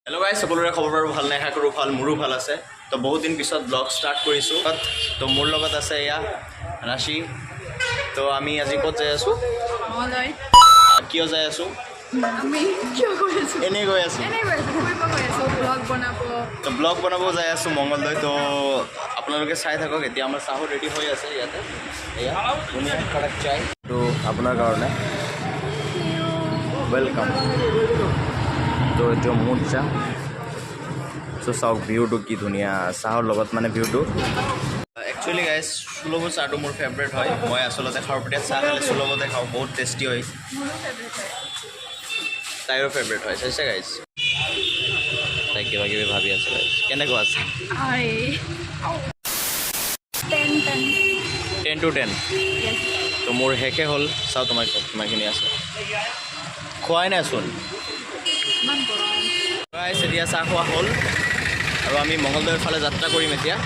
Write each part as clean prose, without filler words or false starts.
Hello' guys, সকলোৰে খবৰ বাৰু ভাল নাই? আশা কৰোঁ ভাল। মোৰো ভাল আছে। তো বহুত দিন পিছত ব্লগ ষ্টাৰ্ট কৰিছোঁ। তো মোৰ লগত আছে এয়া ৰাশি। তো আমি আজি ক'ত যাই আছোঁ? মঙলদৈ। কিয় যাই আছোঁ? আমি কিয় গৈ আছোঁ? এনেই গৈ আছোঁ। এনেই গৈ আছোঁ, ফুৰিব গৈ আছোঁ, ব্লগ বনাব। তো ব্লগ বনাব যাই আছোঁ মঙলদৈ। তো আপোনালোকে চাই থাকক। এতিয়া আমাৰ চাহো ৰেডি হৈ আছে ইয়াতে। এয়া ধুনীয়া কাড়ক চাই। তো আপোনাৰ কাৰণে welcome. তো এইটো মোৰ চাহ। চ' চাওক ভিউটো কি ধুনীয়া, চাহৰ লগত মানে ভিউটো। একচুৱেলি গাইজ, সুলভ চাহটো মোৰ ফেভৰেট হয়। মই আচলতে খাৰুপেটীয়াত চাহ খালে সুলভতে খাওঁ, বহুত টেষ্টি হয়। মোৰো ফেভৰেট হয়। তাইৰো ফেভৰেট হয়। চাইছে গাইজ, তাই কিবা কিবি ভাবি আছে। গাইজ, কেনেকুৱা আছে? আই 10 10। 10 টু 10। তো মোৰ শেষে হ'ল। চাওঁ তোমাৰ কিমানখিনি আছে। খোৱাই নাইচোন। ইমান গৰম। গাইজ, এতিয়া চাহ খোৱা হ'ল আৰু আমি মঙলদৈৰ ফালে যাত্ৰা কৰিম এতিয়া।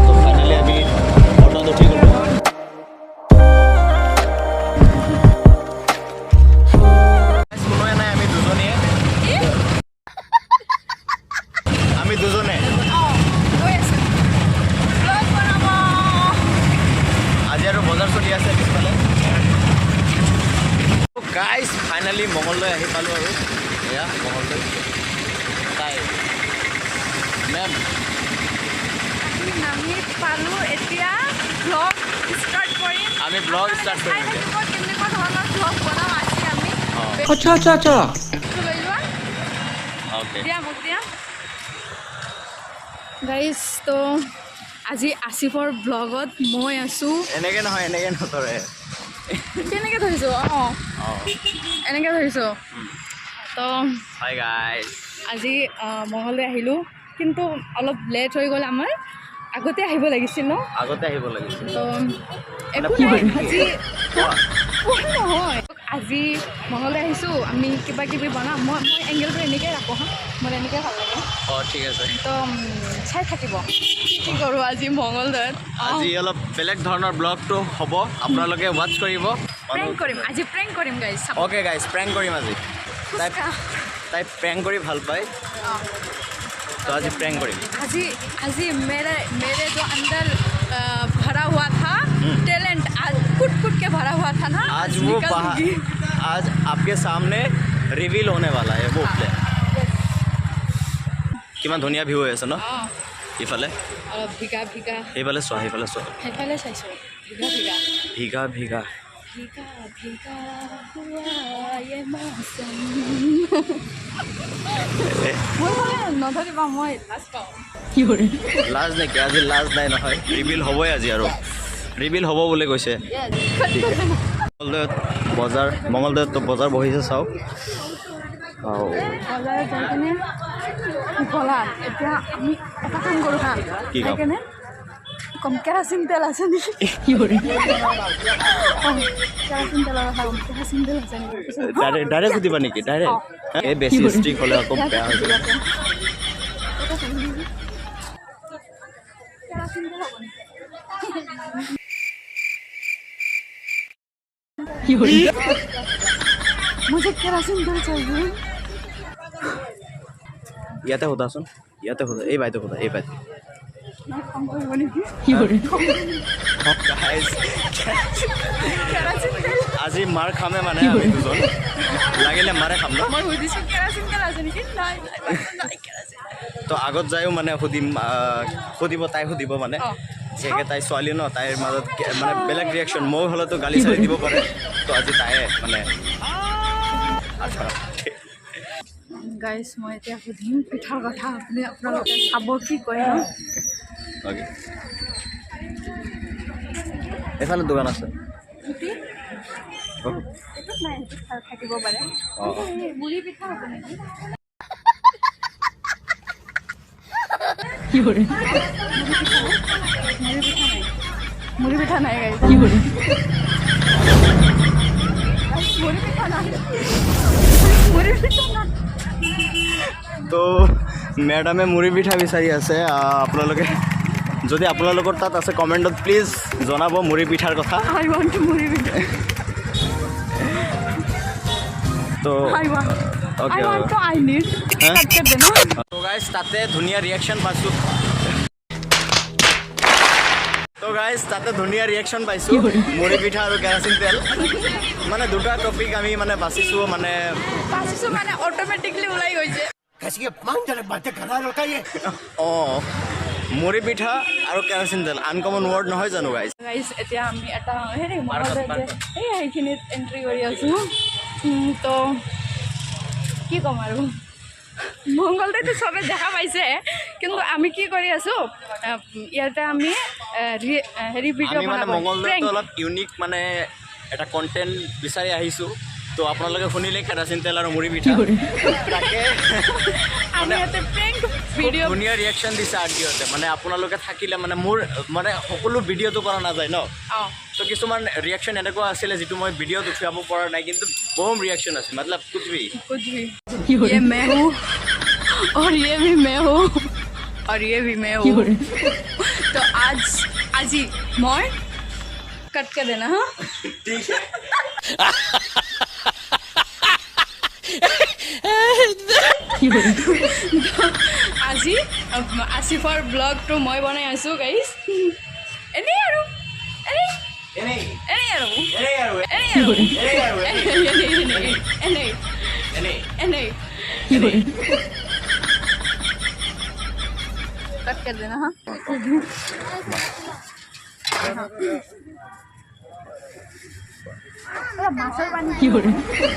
তো ফাইনেলি আমি অট'ত উঠি গ'লোঁ। Guys, কোনোৱে নাই, আমি দুজনীয়ে, আমি দুজনে। অঁ, গৈ আছোঁ ব্লগ বনাব। আজি আৰু বজাৰ চলি আছে পিছফালে। গাইজ, ফাইনেলি মঙলদৈ আহি পালোঁ আৰু এয়া মঙলদৈ। তাই মেম। আমি নামি পালোঁ, এতিয়া ব্লগ ষ্টাৰ্ট কৰিম। আমি ব্লগ ষ্টাৰ্ট কৰিম চাই এতিয়া। থাকিব কেনেকুৱা ধৰণৰ ব্লগ বনাম আজি আমি। অঁ। আচ্ছা। বেগটো লৈ লোৱা। অ'কে। দিয়া, মোক দিয়া। গাইজ, তো আজি আছিফৰ ব্লগত মই আছোঁ। এনেকে নহয়, এনেকে নধৰে। কেনেকৈ ধৰিছোঁ? অঁ। অঁ। এনেকৈ ধৰিছোঁ। তো হাই গাইজ। আজি মঙলদৈ আহিলোঁ, কিন্তু অলপ লেট হৈ গ'ল। আমাৰ আগতে আহিব লাগিছিল ন? আগতে আহিব লাগিছিল। তো একো নাই, আজি পোৱা নহয়। আজি মঙলদৈ আহিছোঁ, আমি কিবা কিবি বনাম। মই এংগেলটো এনেকৈ ৰাখোঁ। হা, মোৰ এনেকৈ ভাল লাগে। অঁ, ঠিক আছে। তো চাই থাকিব কি কি কৰোঁ আজি মঙলদৈত। আজি অলপ বেলেগ ধৰণৰ ব্লগটো হ'ব, আপোনালোকে ৱাটচ কৰিব। প্ৰেংক কৰিম আজি, প্ৰেংক কৰিম গাইজ, চাব। অ'কে গাইজ, প্ৰেংক কৰিম আজি। তাই ফুচকা। তাই প্ৰেংক কৰি ভাল পায়। অঁ। তো আজি প্ৰেংক কৰিম। আজি আজি मेरे मेरे जो अंदर भरा हुआ था टैलेंट, आज कुट कुट के भरा हुआ था ना, आज वो निकल बाहर दूंगी। आज आपके सामने रिवील होने वाला है वो प्ले। কিমান ধুনীয়া ভিউ হৈ আছে ন? অঁ। ইফালে। অলপ ভিগা ভিগা। সেইফালে চোৱা, সেইফালে চোৱা। সেইফালে চাইছোঁ, ভিগা ভিগা। ভিগা ভিগা। भीगा भीगा हुआ ये मौसम। মোৰ ফালে নধৰিবা, মই লাজ পাওঁ। লাজ নেকি? আজি লাজ নাই নহয়, ৰিভিল হ'বই আজি আৰু ৰিভিল হ'ব বুলি কৈছে। মঙলদৈত বজাৰ, মঙলদৈত বজাৰ বহিছে, চাওক। আৰু বজাৰত যাই কেনে গ'লা। এতিয়া আমি এটা কাম কৰোঁ হা। কি কাম? যাই কেনে কম, কেৰাচিন তেল আছে নেকি? অঁ, কেৰাচিন তেলৰ কথা কম, কেৰাচিন তেল আছে নেকি? পিছত ডাইৰেক্ট ডাইৰেক্ট সুধিবা নেকি? ডাইৰেক্ট? এই বেছি ষ্ট্ৰিক হ'লে আকৌ বেয়া হৈ যাব। কেৰাচিন তেল হ'ব নেকি? मुझे केरासिन तेल चाहिए। ইয়াতে সোধাচোন, ইয়াতে সোধা, এই বাইদেউ সোধা, এই বাইদেউ। নাই, খং কৰিব নেকি? Guys, কেৰাচিন তেল। আজি মাৰ খামে মানে আমি দুজন, লাগিলে মাৰে খাম ন? মই সুধিছোঁ, কেৰাচিন তেল আছে নেকি? নাই নাই বাইদেউ, নাই কেৰাচিন তেল। তো আগত যায়ো মানে সুধিম, সুধিব, তাই সুধিব মানে। অঁ। যিহেতু তাই ছোৱালী ন, তাইৰ মাজত মানে বেলেগ ৰিয়েকশ্যন। মই হ'লেতো গালি চালি দিব পাৰে। তো আজি তায়ে মানে, আচ্ছা। গাইজ, মই এতিয়া সুধিম পিঠাৰ কথা। আপোনালোকে চাব কি কয় ন। অ'কে, এইফালে দোকান আছে। এইটোত নাই, সেইটোত থাকিব পাৰে। অঁ। এই মুড়ি পিঠা হ'ব নেকি? মুড়ি পিঠা নাই, মুড়ি পিঠা নাই গাইজ, মুড়ি পিঠা নাই, মুড়ি পিঠা নাই। তো মেডামে মুড়ি পিঠা বিচাৰি আছে। আপোনালোকে যদি আপোনালোকৰ তাত আছে, কমেণ্টত প্লিজ জনাব মুড়ি পিঠাৰ কথা। I want মুড়ি পিঠা। তো I want. Okay, I want to, I need. Huh? Cut कर देना। তো গাইজ, তাতে ধুনীয়া ৰিয়েকশ্যন পাইছোঁ। তো গাইজ, তাতে ধুনীয়া ৰিয়েকশ্যন পাইছোঁ। মুড়ি পিঠা আৰু কেৰাচিন তেল, মানে দুটা টপিক আমি মানে বাচিছোঁ মানে। বাচিছোঁ মানে অট'মেটিকলি ওলাই গৈছে। कैसी अपमानजनक बातें कर रहा है लड़का ये। অঁ, মুড়ি পিঠা আৰু কেৰাচিন তেল আনকমন ৱৰ্ড নহয় জানো গাইজ? গাইজ, এতিয়া আমি এটা হেৰি পাৰ্কত, মঙলদৈত যে পাৰ্কত। এই সেইখিনিত এণ্ট্ৰি কৰি আছোঁ। তো কি ক'ম আৰু, মংগলদৈটো চবে দেখা পাইছে, কিন্তু আমি কি কৰি আছোঁ ইয়াতে, আমি হেৰি ভিডিঅ' আমি মানে বনাব মংগলদৈত অলপ ইউনিক মানে এটা কণ্টেণ্ট বিচাৰি আহিছোঁ। তো আপোনালোকে শুনিলে কেৰাচিন তেল আৰু মুড়ি পিঠা, তাকে আমি ইয়াতে প্ৰেংক খুব ভিডিঅ' ধুনীয়া ৰিয়েকশ্যন দিছে আণ্টিহঁতে। মানে আপোনালোকে থাকিলে মানে মোৰ মানে সকলো ভিডিঅ'টো কৰা নাযায় ন। তো কিছুমান ৰিয়েকশ্যন এনেকুৱা আছিলে যিটো মই ভিডিঅ'ত উঠাব পৰা নাই, কিন্তু বম ৰিয়েকশ্যন আছিল, মতলব कुछ भी। कुछ भी। ये मैं हूँ और ये भी मैं हूँ और ये भी मैं हूँ। तो आज আজি মই कट कर देना, हाँ। ঠিক। আজি আছিফৰ ব্লগটো মই বনাই আছোঁ গাইজ। এনেই আৰু এনেই। এনেই। এনেই আৰু। এনেই আৰু। এনেই আৰু। এনেই আৰু। এনেই, এনেই, এনেই। এনেই। এনেই। कट कर देना, हाँ। মাছৰ পানী,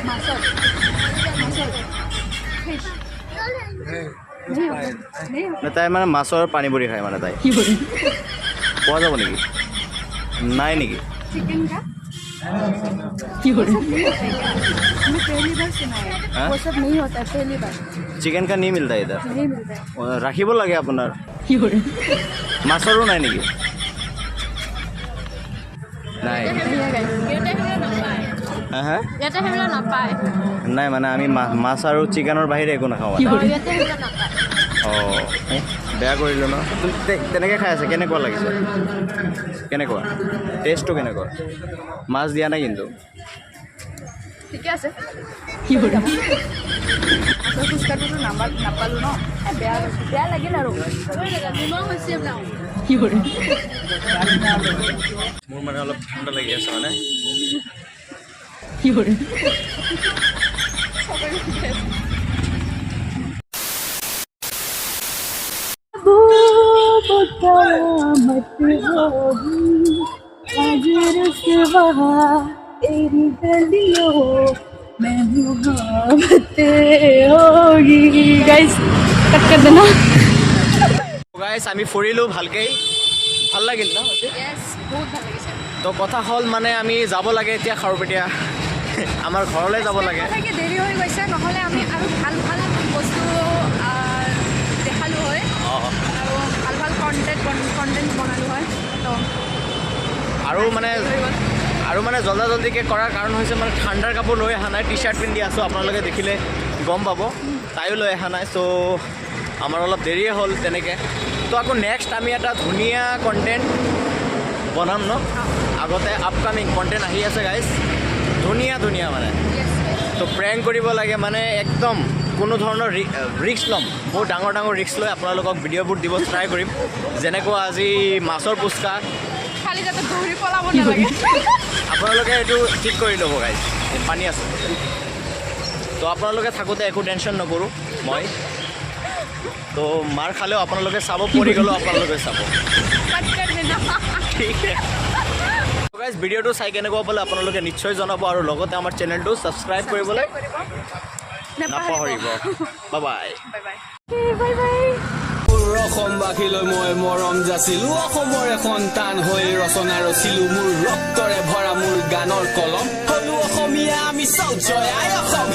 মাছৰ মাছৰ ফিছ। মানে তাই মানে মাছৰ পানী পুৰি খায়। মানে তাই পোৱা যাব নেকি, নাই নেকি? चिकन का नहीं होता है क्या? मैं पहली बार सुना है। हाँ? वो सब नहीं होता है, पहली बार। চিকেন का नहीं मिलता इधर? नहीं मिलता है। অঁ, ৰাখিব লাগে আপোনাৰ। মাছৰো নাই নেকি? নাই। হা হা। ইয়াতে সেইবিলাক নাপায়। নাই, মানে আমি মাছ আৰু চিকেনৰ বাহিৰে একো নাখাওঁ মানে। ইয়াতে সেইবিলাক নাপায়। অঁ, বেয়া কৰিলোঁ ন? তুমি তেনেকৈ খাই আছে, কেনেকুৱা লাগিছে? কেনেকুৱা টেষ্টটো কেনেকুৱা? মাছ দিয়া নাই কিন্তু। ঠিকে আছে। মাছৰ ফুচকাটোতো নাপালোঁ ন। এ, বেয়া বেয়া লাগিল আৰু। নিমখ হৈছে এইবিলাক। মোৰ মানে অলপ ঠাণ্ডা লাগি আছে মানে। চবৰে ঠিকে আছে। आज रुसवा तेरी गलियों में मोहब्बतें होगी। गाइस, कट कर देना। গাইছ, আমি ফুৰিলোঁ ভালকেই, ভাল লাগিল ন? यस, বহুত ভাল লাগিছে। তো কথা হ'ল মানে আমি যাব লাগে এতিয়া খাৰুপেটীয়া, আমাৰ ঘৰলৈ যাব লাগে। থাকি দেৰি হৈ গৈছে, নহ'লে আমি আৰু ভাল ভাল বস্তু দেখালোঁ হয় আৰু ভাল ভাল কণ্টেণ্ট বনালোঁ হয়। তো আৰু মানে হৈ গ'ল। আৰু মানে জল্দা জল্দিকৈ কৰাৰ কাৰণ হৈছে মানে ঠাণ্ডাৰ কাপোৰ লৈ অহা নাই, টি চাৰ্ট পিন্ধি আছোঁ, আপোনালোকে দেখিলে গম পাব। তাইও লৈ অহা নাই। চ' আমাৰ অলপ দেৰিয়ে হ'ল তেনেকৈ। তো আকৌ নেক্সট আমি এটা ধুনীয়া কণ্টেণ্ট বনাম ন? আগতে আপকামিং কণ্টেণ্ট আহি আছে গাইজ, ধুনীয়া ধুনীয়া মানে। তো প্ৰেংক কৰিব লাগে মানে একদম কোনো ধৰণৰ ৰিস্ক ল'ম, বহুত ডাঙৰ ডাঙৰ ৰিস্ক লৈ আপোনালোকক ভিডিঅ'বোৰ দিব ট্ৰাই কৰিম, যেনেকুৱা আজি মাছৰ পুচকা। খালি যাতে দৌৰি পলাব নালাগে। আপোনালোকে এইটো ঠিক কৰি ল'ব গাইজ। পানী আছে। তো আপোনালোকে থাকোঁতে একো টেনশ্যন নকৰোঁ মই। তো মাৰ খালেও আপোনালোকে চাব, পৰি গ'লেও আপোনালোকে চাব। कट कर देना। ঠিক। গাইজ, ভিডিঅ'টো চাই কেনেকুৱা পালে আপোনালোকে নিশ্চয় জনাব আৰু লগতে আমাৰ চেনেলটো ছাবস্ক্ৰাইব কৰিবলৈ কৰিব নাপাহৰিব। Bye bye. Bye bye, bye bye. মোৰ অসমবাসীলৈ মই মৰম যাচিলো। অসমৰে সন্তান হৈ ৰচনা ৰচিলো। মোৰ ৰক্তৰে ভৰা মোৰ গানৰ কলম। হলো অসমীয়া আমি, চাওঁ জয় আই অসম।